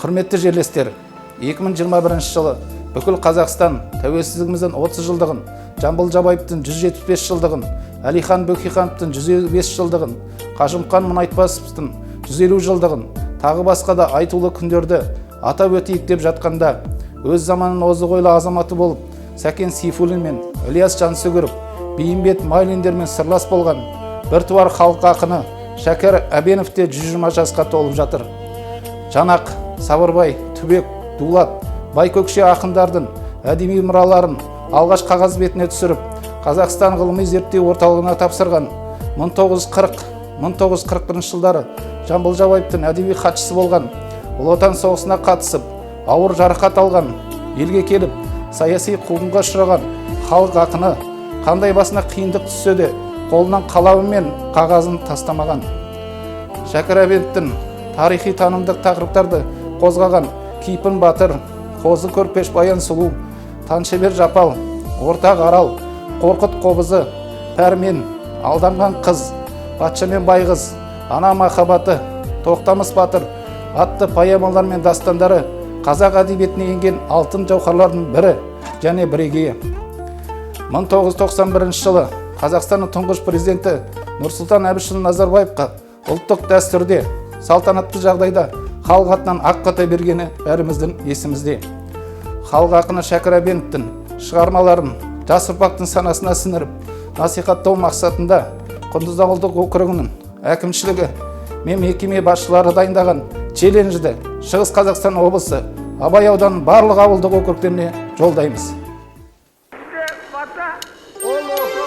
Құрметті жерлестер, 2021 жылы бүкіл Қазақстан тәуелсіздігіміздің 30 жылдығын, Жамбыл Жабаевтың 175 жылдығын, Әлихан Бөкейхановтың 155 жылдығын, Қажымұқан Мұңайтпасовтың 150 жылдығын, тағы басқа да айтулы күндерді атап өтейік деп жатқанда, өз заманының озық ойлы азаматы болып, Сәкен Сейфуллин мен Ілияс Жансүгіров, Бейімбет Майлиндермен сырлас болған біртуар халық ақыны Шәкір Әбенов те 120 жасқа толып жатыр. Жанақ, Сабырбай, Түбек, Дулат, Байкөкше ақындардың әдеби мұраларын алғаш қағаз бетіне түсіріп, Қазақстан ғылыми зерттеу орталығына тапсырған, 1940-1941 жылдары Жамбыл Жабаевтың әдеби хатшысы болған, Ұлы Отан соғысына қатысып, ауыр жарақат алған, елге келіп, саяси қуғынға ұшыраған халық ақыны қандай басына қиындық түссе де, қолынан қаламы мен қағазын тастамаған. Шәкір Әбеновтің тарихи танымдық тақырыптарды қозғаған Кейпін батыр, Қозы Көрпеш Баян сұлу, Таңшебер Жапал, Ортақ Арал, Қорқыт қобызы, Пәрмен, Алданған қыз, Патша мен байғыз, Ана махаббаты, Тоқтамыс батыр атты поэмалар мен дастандары қазақ әдебиетіне енген алтын жауһарлардың бірі және бірегейі. 1991 жылы Қазақстанның тұңғыш президенті Нұрсұлтан Әбішұлы Назарбаевқа ұлттық дәстүрде салтанатты жағдайда халық атынан ақ бата бергені бәріміздің есімізде. Халық ақыны Шәкір Әбеновтің шығармаларын жас ұрпақтың санасына сіңіріп насихаттау мақсатында Құндыз ауылдық округінің әкімшілігі мен мекеме басшылары дайындаған челленджді Шығыс Қазақстан облысы Абай ауданының барлық ауылдық округтеріне жолдаймыз. Бата, ол осы.